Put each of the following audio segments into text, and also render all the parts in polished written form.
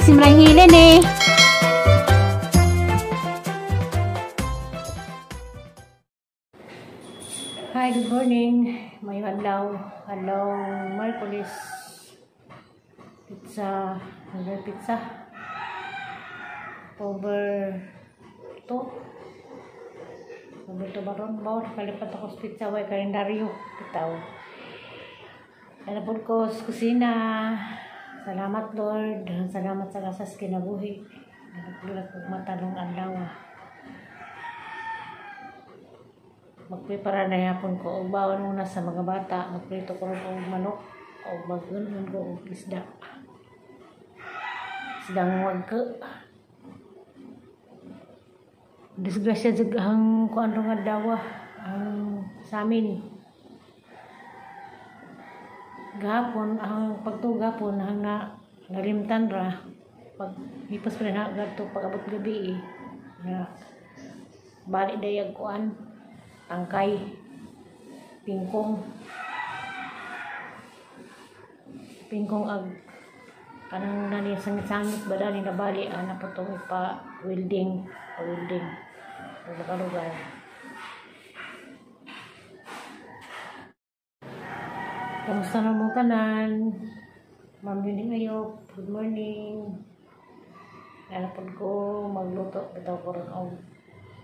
Simrang hilin eh. Hi, good morning. May adlaw, adlaw Miyerkules. Pizza, order pizza. Over 2. Over 2 baron ba? Nakalipat ako sa pizza, way kalendaryo. Bitaw. Ano ko sa kusina. Salamat, Lord. Salamat sa lasas kinabuhi. Naglulat ko matanong adlaw. Magprepara na yapon ko og bawon muna sa mga bata. Magprito ko og manok o mag-unon ko og isda. Isdang wagka. Disgrasya jud ang kuan nga adlaw ang sa amin. Gahapon ang pagtugapon ang na nalimtan ra pag hipos pa na gadto pag abot gabi eh. Na bali dayag kuan tangkay pingkong pingkong ag kanang nani sangit-sangit ba dani nabali ana po tong ipa welding pa welding sa lugar. Kamusta na mo tanan? Ma'am Yuning Ayop, good morning. Lalapod ko magluto bitaw ko ron og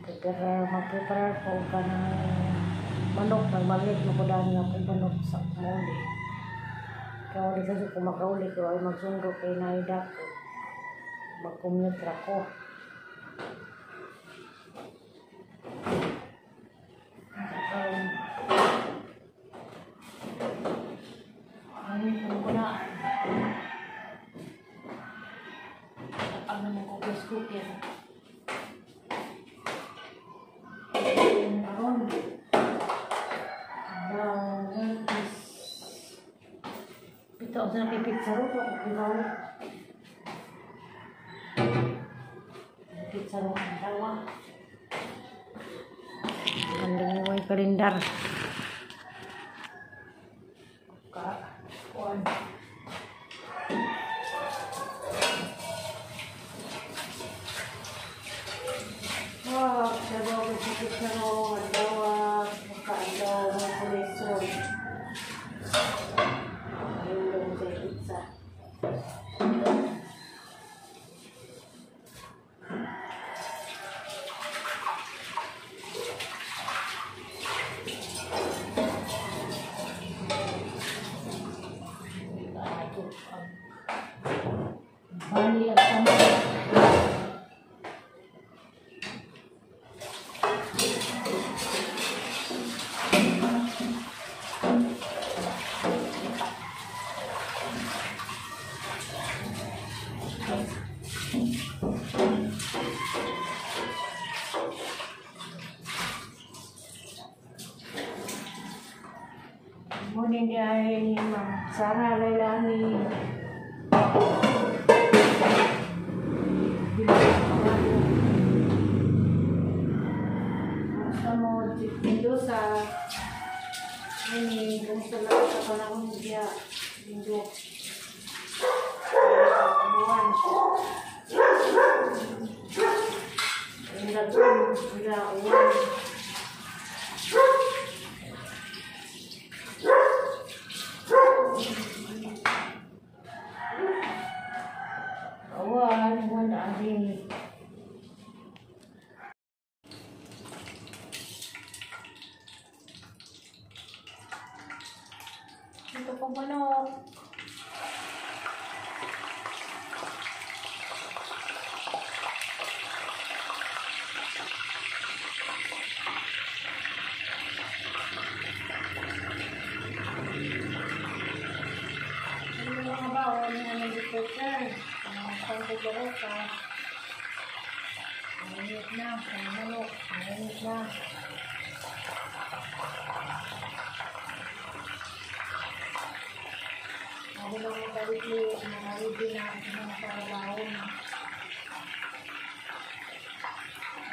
prepare, mag-prepare ko kanang manok, nagmalit mo ko dani nga kung manok sa mauli. Kaya wala kasi kung makauli ko ay magsundo kay naida ko. Mag-commute ra ko. Ano mo ko gas cooker. Aron. Pito sa pizza ro ko kibaw. Pizza ro ang dawa. Andang way kalendar. Ka kuan. Wow, sabaw ko sa pizza ro, ang dawa, makaandaw, mga koleksyon. Ayun sa pizza. Bali ang tama. Morning ay Ma'am Sara Lailani. Kumusta mo, Chief Mendoza? Ay, kumusta lang sa panahon niya? Linggo. Buwan. Ang dagon, wala, uwan. Awan, uwan na rin. Ito po manok. Ano mga baon yung nag-prepare? Pang-pagkaro ka. Mainit na. Ang manok. Mainit na. Ako lang makalikli, mga ready na mga parabaon.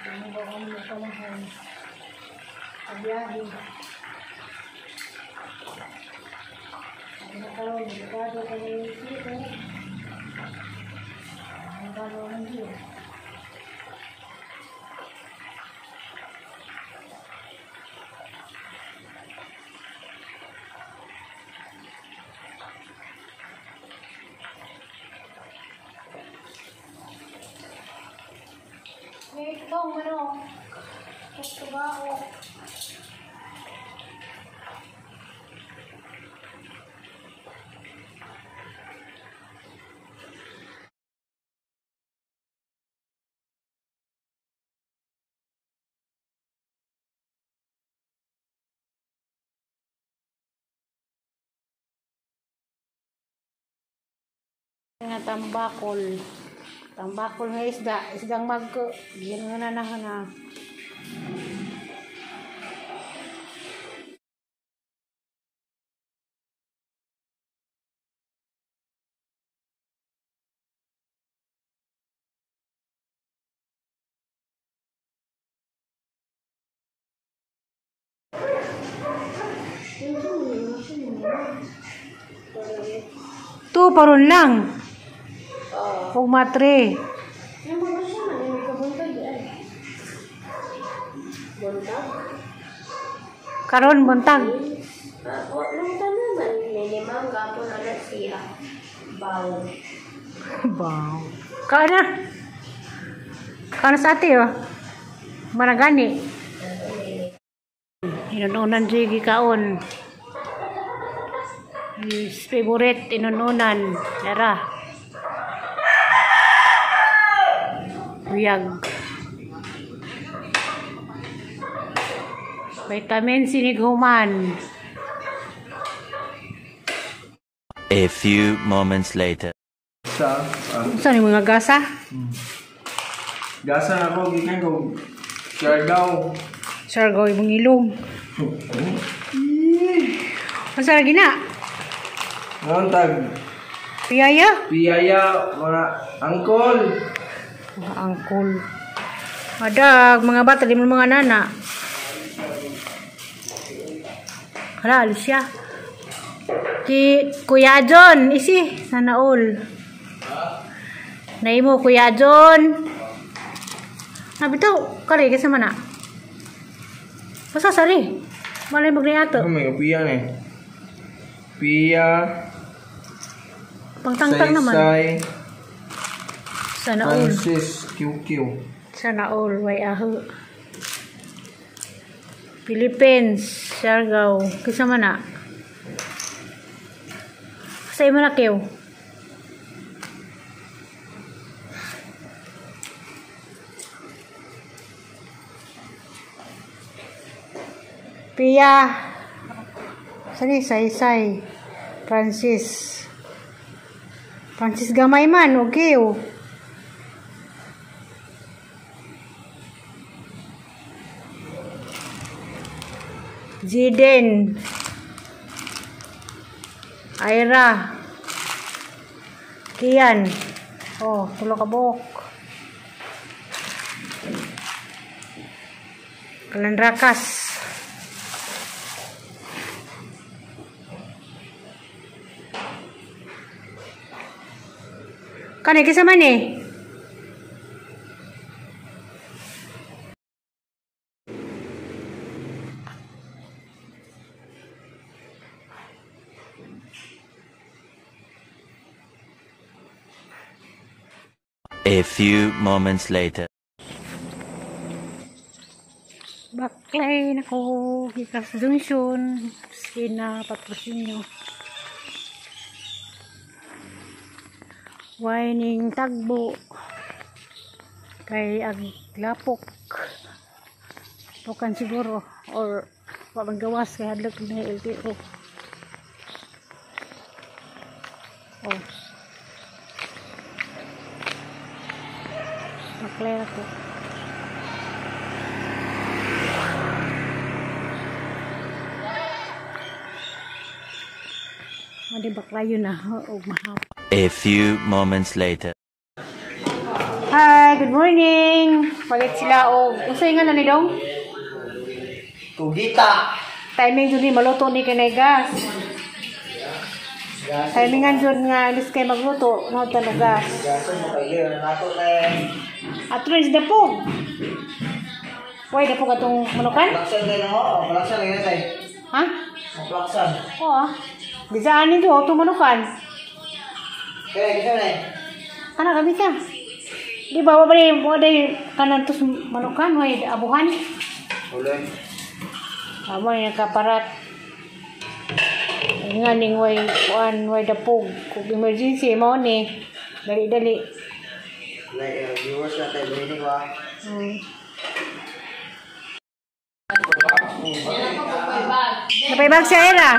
Ano ba kami ng panahon? Sa biyahe. Ako na karoon, delikado kami dito. Ikaw, ano? Ito ba o? Nga tambakol. Tambakol nga isda, isdang magko. Gino na na na. Tu paron lang. Og matre. Karon buntag. Baw. Kana. Kana sa ate oh. Maragani. Inununan jud gikaon. His favorite inununan. Dara. Buyag. Vitamin sinighuman. A few moments later. Sa Saan yung mga gasa? Gasa na ako gikan ko Siargao. Siargao imong ilong. Asa lagi na? Ngayon tag Piyaya? Piyaya mga angkol. Mga angkol. Madag, mga bata, di mo mga nana. Hala, alis siya. Ki, Kuya John, isi, nanaol. Naimo, Kuya John. Nabitaw, kare, kasi mana. Basta sari. Malay magniato. Ano may piya ni? Piya. Pangtangtang naman. Saysay. Sana all. Francis QQ. Sana all, way aho. Philippines, Siargao. Kisa man na. Sa imo na kiw. Pia. Sani Saysay. Francis. Francis gamay man, okay oh. Jiden. Aira. Kian. Oh, tulo ka buok. Kalandrakas. Kani kisa man eh? A few moments later. Baklay nako gikas junction sina patrosinyo. Wining tagbo kay aglapok. Pukan siguro or wa magawas kay hadlok na LTO. Oh. Baklay ako. Madi baklayo na og mahap. A few moments later. Hi, good morning. Palit sila og unsay nga ni dong? Tugita. Timing jud ni maluto ni kanay gas. Timingan jud nga alis kay magluto, no talugas. Gaso mo kayo na nato kay. Ato is dapog. Way dapog atong manukan? Plaksan tayo na ho. Plaksan lagi tayo. Ha? Plaksan. Oo. Bisaan nito atong manukan. Kaya kisa na. Ana kami ta. Di ba wa ba mo day kanan tos manukan way abuhan. Uloy. Amo yung kaparat. Nga ning way kuan way dapog kung emergency mao ni. Dali-dali. Like viewers na tayo binig wa. Napaibag siya era.